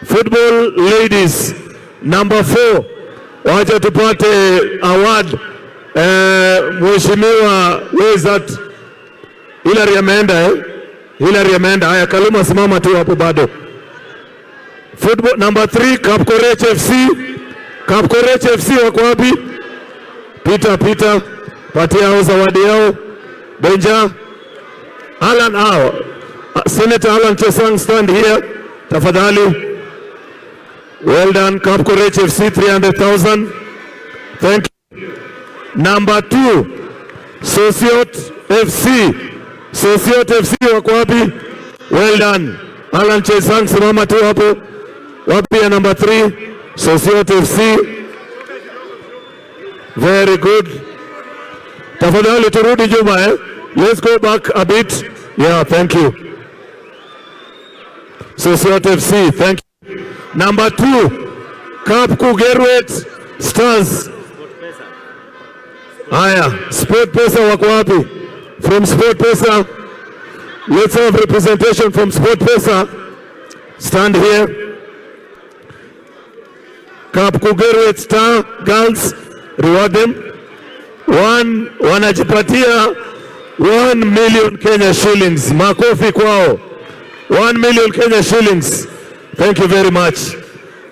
Football ladies number 4, wacha tupate award. Mheshimiwa Wizat Hilary ameenda Hilary ameenda. Haya, Kaluma simama tu hapo bado. Football number 3 Kapkorech FC. Kapkorech FC wako wapi? Peter patia hao zawadi yao. Benja Alan Senator Alan Chesang, stand here tafadhali. Well done Kapkorech FC, 300,000. Thank you. Number 2 Sociot FC. Sociot FC wako wapi? Well done Alan Chesang, simama tu hapo. Wapi ya number 3 Sociot FC? Very good. Tafadhali turudi Juma Let's go back a bit. Yeah, thank you. Sociot FC, thank you. Number 2 Kapkugerwet Stars. Haya, SportPesa wako wapi? From SportPesa, let's have representation from SportPesa. Stand here. Kapkugerwet Star Girls, reward them. Wanajipatia 1 million Kenya shillings. Makofi kwao. 1 million Kenya shillings. Thank you very much.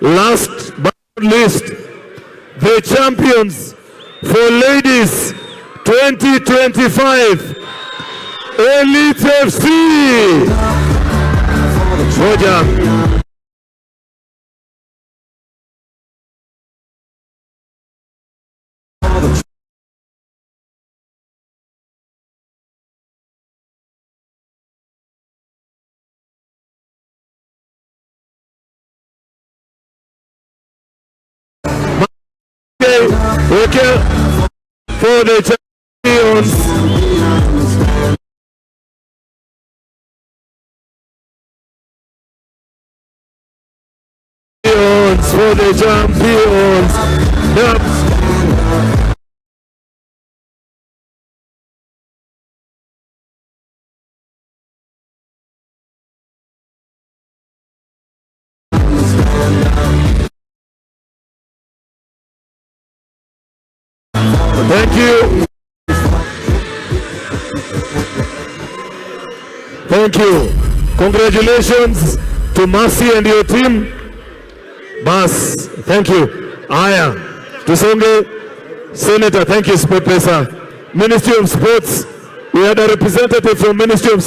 Last but not least, the champions for ladies 2025 Elite FC. Moja. Okay, for the champions. For the champions. Yep. Thank you. Thank you. Congratulations to Mercy and your team. Bas, thank you. Aya, tusonge. Senator, thank you. SportPesa. Ministry of Sports. We had a representative from Ministry of Sports.